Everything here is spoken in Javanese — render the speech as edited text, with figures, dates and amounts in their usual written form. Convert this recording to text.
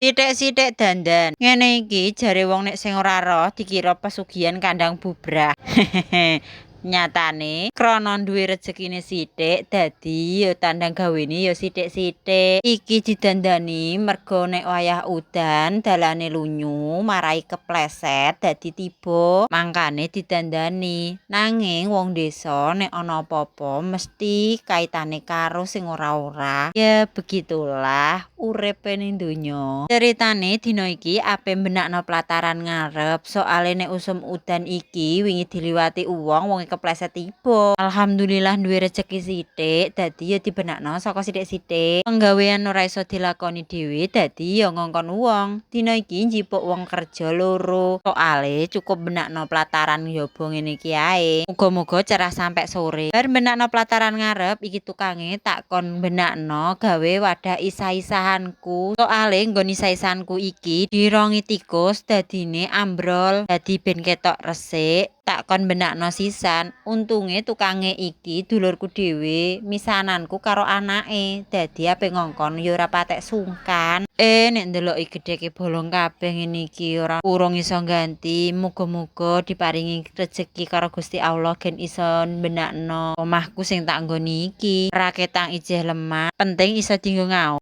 Sithik-sithik dandan. Ngene iki jare wong nek sing ora roh dikira pesugihan kandang bubrah. Nyatane krana duwe rejekine sithik, dadi ya tandang gawene ya sithik-sithik. Iki didandani merga nek wayah udan dalane lunyu, marai kepleset, dadi tiba, mangkane didandani. Nanging wong desa nek ana apa-apa mesti kaitane karo sing ora-ora. Ya begitulah uripe ning donya. Ceritane dina iki ape mbenakno plataran ngarep, soale nek usum udan iki wingi diliwati uwong, wonge kepleset tiba. Alhamdulillah duwe rejeki sithik, dadi ya dibenakno saka sithik-sithik. Penggawean ora iso dilakoni dhewe, dadi ya ngongkon uwong. Dina iki njipuk wong kerja loro, soale cukup benakno plataran njaba ngene iki ae. Muga-muga cerah sampe sore. Bar benakno plataran ngarep iki, tukange tak kon benakno gawe wadah isah-isahanku. Soale nggon isah-isahanku iki dirongi tikus, dadine ambrol. Dadi ben ketok resik, tak kon benakno sisan. Untunge tukange iki dulurku dhewe, misananku karo anake. Dadi ape ngongkon ya ora patek sungkan. Eh, nek ndeloki gedheke bolong kabeh ngene iki, ora urung iso ganti. Muga-muga diparingi rejeki karo Gusti Allah gen iso benakno omahku sing tak nggoni iki. Raketang ijeh lemah, penting iso dienggo ngaos.